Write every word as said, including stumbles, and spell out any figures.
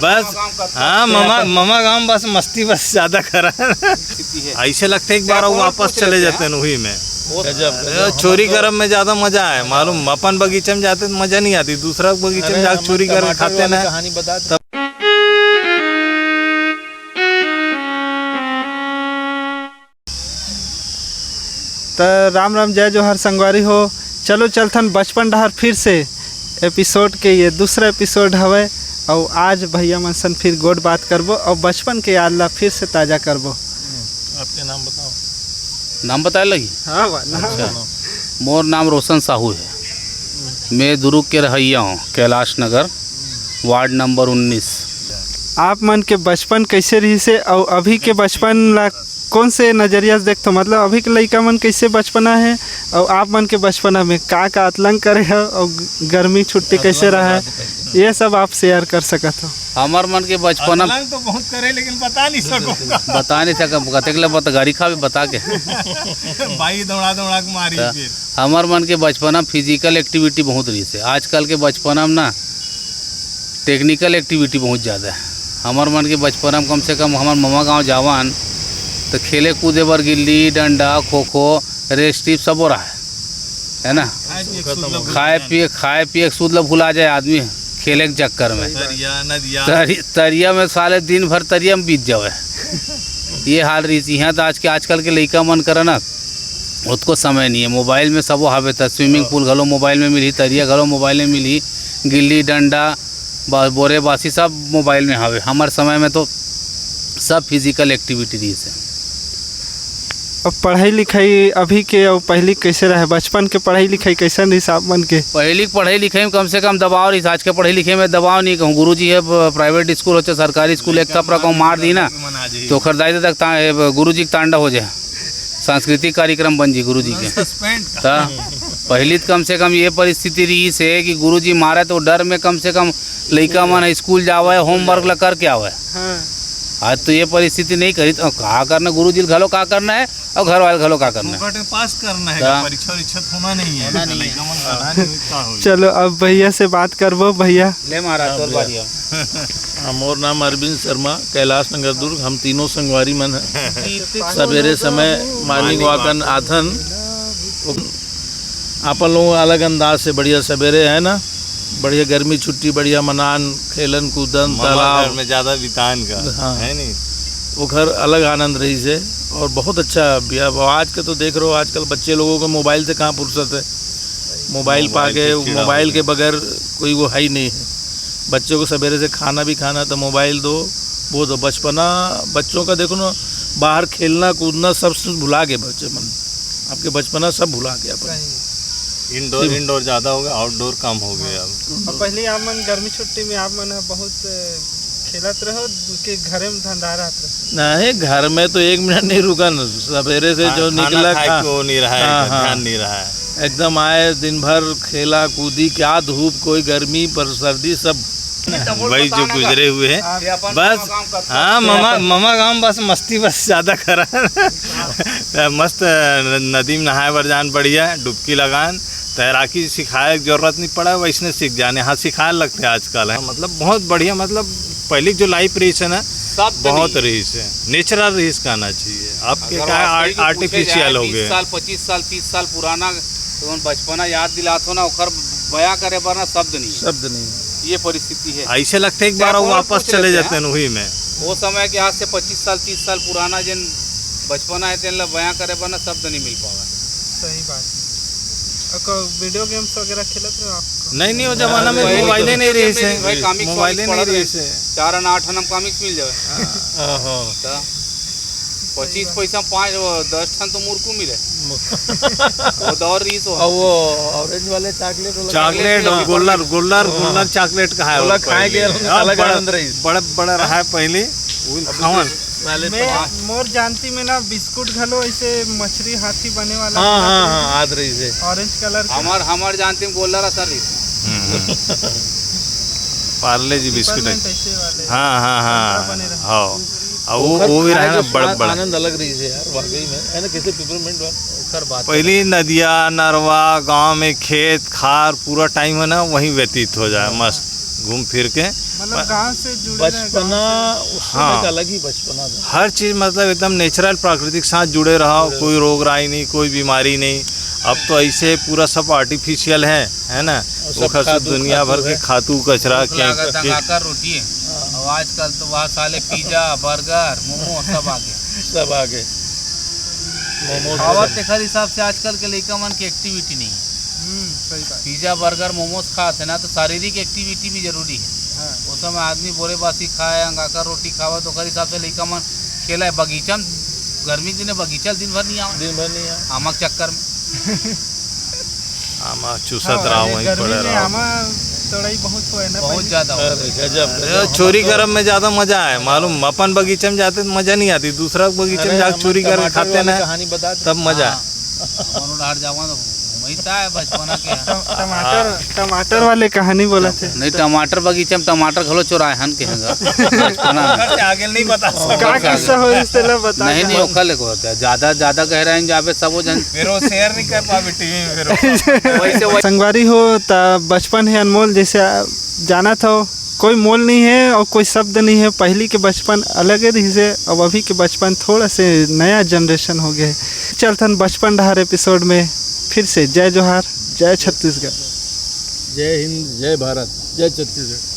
बस। हाँ, ममा, ममा गाँव बस मस्ती बस ज्यादा करा। ऐसे लगथे एक बार वो वापस चले जाते हैं वही में। गजब, अरे, गजब। चोरी करब में ज्यादा मजा आए, मालूम, अपन बगीचा में जाते तो मजा नहीं आती, दूसरा बगीचा में अरे, जाके हम चोरी करके टमाटर खाते वाली ना। कहानी बता दे। तब त राम राम, जय जोहार संगवारी हो। चलो चलथन बचपन डहर फिर से। एपिसोड के ये दूसरा एपिसोड हवय, अउ आज भैया मन सन फिर गोठ बात करबो अउ बचपन के याद ला फिर से ताजा करबो। आपके नाम बताओ। नाम बताए लगी? हाँ बा, नाम अच्छा। बा। मोर नाम रोशन साहू है। मैं दुर्ग के रहइया हूँ, कैलाश नगर, वार्ड नंबर उन्नीस। आप मन के बचपन कैसे रहिस हे अउ अभी के बचपन ला कौन से नजरिया से देखथो? मतलब अभी के लइका मन कैसे बचपना है अउ आप मन के बचपना में का का अतलंग करे हो अउ गर्मी छुट्टी कैसे रहा है, ये सब आप शेयर कर सकत हो। हमर मन के बचपना अतलंग तो बहुत करे, लेकिन बता नहीं सको। बता नहीं सकब, कतेक ले बता, गाड़ी खा भी बता के। भाई दौड़ा दौड़ा के मारी त फिर। हमर मन के बचपना फिजिकल एक्टिविटी बहुत रहिस हे। आजकल के बचपना में ना टेक्निकल एक्टिविटी बहुत ज़्यादा है। हमर मन के बचपना में कम से कम हमर ममा गाँव जावन तो खेले कूदे बर गिल्ली डंडा, खो खो, रेस टिप सबो रहा है, है ना? खाए पिए के सुध ल भुला जाए आदमी खेले के चक्कर में। तरिया, नदिया। तरि-, तरिया में साले दिन भर तरिया में बीत जावे। ये हाल रहिस। यहाँ तो आज के, आजकल के लइका मन करा ना, ओतको समय नहीं है। मोबाइल में सबो हावे, त स्विमिंग पूल घलो मोबाइल में मिलही, तरिया घलो मोबाइल में मिलही, गिल्ली डंडा, बा-, बोरे बासी सब मोबाइल में हावे। हमर समय में तो सब फिजिकल एक्टिविटी रहिस हे। अब पढ़ाई लिखाई अभी के अउ पहली कैसे रहे? बचपन के पढ़ाई लिखाई कैसन रहिस आप मन के? पहली के पढ़ाई लिखाई में कम से कम दबाव रहिस, आज के पढ़ाई लिखाई में दबाव नहीं कहूँ। गुरुजी है, ब-, प्राइवेट स्कूल हो चाहे सरकारी स्कूल, एक थपरा कहूँ मार दी ना, तो ओखर दाई ददा के ता-, ए, ब-, गुरुजी के तांडा हो जाए, सांस्कृतिक कार्यक्रम बन जी गुरुजी के। त पहली तो कम से कम ये परिस्थिति रहिस हे कि गुरुजी मारे तो डर में कम से कम लइका मन स्कूल जावे, होमवर्क ला करके आवे। हाँ। आज तो ये परिस्थिति नहीं करी, तो का करना, गुरुजी ल घलो का करना है और घर वाले घलो का करना है। फोकट में पास करना है, का? परीक्षा वरीक्षा तो होना नहीं है। होना नहीं है। लइका मन का नहीं होई, का होई? चलो, अब भैया से बात करबो। भैया। ले महाराज, तोर बारी हो। हाँ, मोर नाम अरविंद शर्मा, कैलाश नगर दुर्ग। हम तीनों संगवारी मन हैं। सवेरे समय मॉर्निंग वॉक करन आथन। आपन लोग अलग अंदाज से बढ़िया सवेरे है ना, बढ़िया गर्मी छुट्टी, बढ़िया मनान, खेलन कूदन, ममा तालाब। घर में ज्यादा बितान का, हाँ। है नहीं? वो घर अलग आनंद रहिस हे और बहुत अच्छा भी। अब आज के तो देख रहे हो, आजकल बच्चे लोगों को मोबाइल से कहाँ फुर्सत है, मोबाइल मोबाइल पाके, से कीड़ा मोबाइल हो के गया। बगैर कोई वो है ही नहीं है। बच्चों को सवेरे से खाना भी खाना तो मोबाइल दो, वो दो। बचपना बच्चों का देखो ना, बाहर खेलना कूदना सब चीज भुला गए बच्चे मन। आपके बचपना सब भुला गया अपन। सही। इंडोर, सिर्फ इंडोर ज्यादा हो गया, आउटडोर कम हो गया अब। और पहले आप मन गर्मी छुट्टी में आप मन ह बहुत, अ, खेलत रहो कि घरे में धंधा रहत रहो? नहीं, घर में तो एक मिनट नहीं रुका न, सवेरे से खा-, जो खाना निकला खाए खा-, को नहीं रहा है, हाँ, हाँ। ध्यान नहीं रहा है। एकदम आए, दिन भर खेला कूदी, क्या धूप, कोई गर्मी पर सर्दी, सब वही जो गुजरे हुए हैं। बस, हाँ, ममा, ममा गाँव बस मस्ती बस ज्यादा करा। मस्त नदी में नहाए बर जान, बढ़िया डुबकी लगान, तैराकी सिखाए के जरूरत नहीं पड़ा, वैसने सीख जाने। हाँ, सिखाए लगते आजकल है, मतलब बहुत बढ़िया, मतलब पहले जो लाइफ रहिस हे ना, सब तो बहुत नहीं है। रहिस हे, नेचुरल रहिस कहना चाहिए। आपके अगर क्या वास्तविक आर्ट-, में पूछे जाए, आर्टिफिशियल हो बीस गए। साल, पच्चीस साल, तीस साल पुराना तो बचपना याद दिलात हो ना, ओकर बयां करे बर ना शब्द नहीं है। शब्द नहीं है। ये परिस्थिति है। ऐसे लगता है एक बार चाहे वो कौन वापस पूछे चले लेते जाते हैं। हैं वही में। वो समय के आज से पच्चीस साल, तीस साल पुराना जिन बचपना है, तेन ला बयां करे बर ना शब्द नहीं मिल पावा। सही बात है। और को-, वीडियो गेम्स वगैरह खेलत रहे हो आप? नहीं, नहीं, वो जमाना में भाई, मोबाइल ही नहीं रहे से। भाई, कॉमिक्स मोबाइल ही वॉमिक्स नहीं पढ़त रहे रहे। से। चार आना आठ आना कॉमिक्स मिल जावे। हाँ। ओहो। तो पच्चीस पैसा पाँच, वो दस ठन तो मुरकू मिले। वो दौर रही सो। और वो ऑरेंज वाले चॉकलेट वाला चॉकलेट और गोल्लर, गोल्लर, हाँ। गोल्लर चॉकलेट का है गोल्लर वो खाए के पहले। अलग, हाँ, अलग बड़ा, आनंद रही। बड़ा, बड़ा रहा है पहले, वो खावन। पहले मैं, पाँच। मोर जानती में ना बिस्कुट घलो ऐसे मछली हाथी बने वाला हाँ, मिलत हाँ, रहिस। हाँ, आद रहिस हे। ऑरेंज कलर के। हमार, हमार जानती में गोल्लर असर रहिस। हम्म, हम्म। पार्ले जी बिस्कुट है। पिपरमेंट ऐसे वाले। हाँ, हाँ, हाँ। संतरा बने रहे। हाँ। अब वो, ओखर वो भी खाए रहा ना के बड़, स्वाद बड़। आनंद अलग रहिस हे यार, वाकई में। है ना, कैसे पिपरमेंट वाला? ओखर बात पहली नदिया, नरवा, गांव में खेत, खार, पूरा टाइम है ना, वहीं व्यतीत हो जाए, हाँ। मस्त घूम फिर के। मतलब गांव से जुड़े रहे, गांव बचपना से। उस समय हाँ। का अलग ही बचपना था। हर चीज़ मतलब एकदम नेचुरल, प्राकृतिक साथ जुड़े रहो। कोई रोग राई नहीं, कोई बीमारी नहीं। अब तो ऐसे पूरा सब आर्टिफिशियल है, है ना? और सब ओखर से खातू, दुनिया भर खातू के है। खातू कचरा भूख लागत के अंगाकर रोटी है। अब आजकल तो वह साले पिज्जा, बर्गर, मोमो सब आ गया। सब आगे। मोमोज खावत तेखर हिसाब से आजकल के लइका मन के एक्टिविटी नहीं है। हम्म, सही बात। पिज्जा, बर्गर, मोमोज खात है ना, तो शारीरिक एक्टिविटी भी जरूरी है। हाँ। उस समय आदमी बोरे बासी खाए, अंगाकर रोटी खावे, तो ओकर हिसाब से लइका मन खेला है बगीचा में। गर्मी के दिन बगीचा दिन भर नहीं आवे, दिन भर नहीं आया। आमक चक्कर में। आमा चूसत रहो, वहीं पड़े रहो। आमा तोड़ाई बहुत हुआ है ना बहुत पहले। ज्यादा हो अरे गजब, अरे, गजब। चोरी करब में ज्यादा मजा आए मालूम। अपन बगीचा में जाते तो मजा नहीं आती, दूसरा बगीचा में अरे, जाके टमा- चोरी करके टमाटर खाते वाले ना, कहानी बता दे। तब मजा आए। हाँ, हमन उधार जावा तो घूमई था बचपना के। टम- टमाटर टमाटर वाले कहानी बोला थे। नहीं, टमाटर बगीचा में टमाटर घलो चोराए हन के हैं। बचपना में। आगे नहीं बता का किस्सा हो इस तरह बता नहीं दे। नहीं, ओखर ले को होता है। ज्यादा ज्यादा गहराई में जाबे सब हो जान। फिर वो शेयर नहीं कर पावे टीवी में। फिर वैसे वही संगवारी हो, त बचपन है अनमोल, जैसे जानत हो, कोई मोल नहीं है और कोई शब्द नहीं है। पहली के बचपन अलग ही रहिसे, अब अभी के बचपन थोड़ा से नया जनरेशन हो गया है। चलथन बचपन डहार एपिसोड में फिर से। जय जोहार, जय छत्तीसगढ़। जय हिंद, जय भारत, जय छत्तीसगढ़।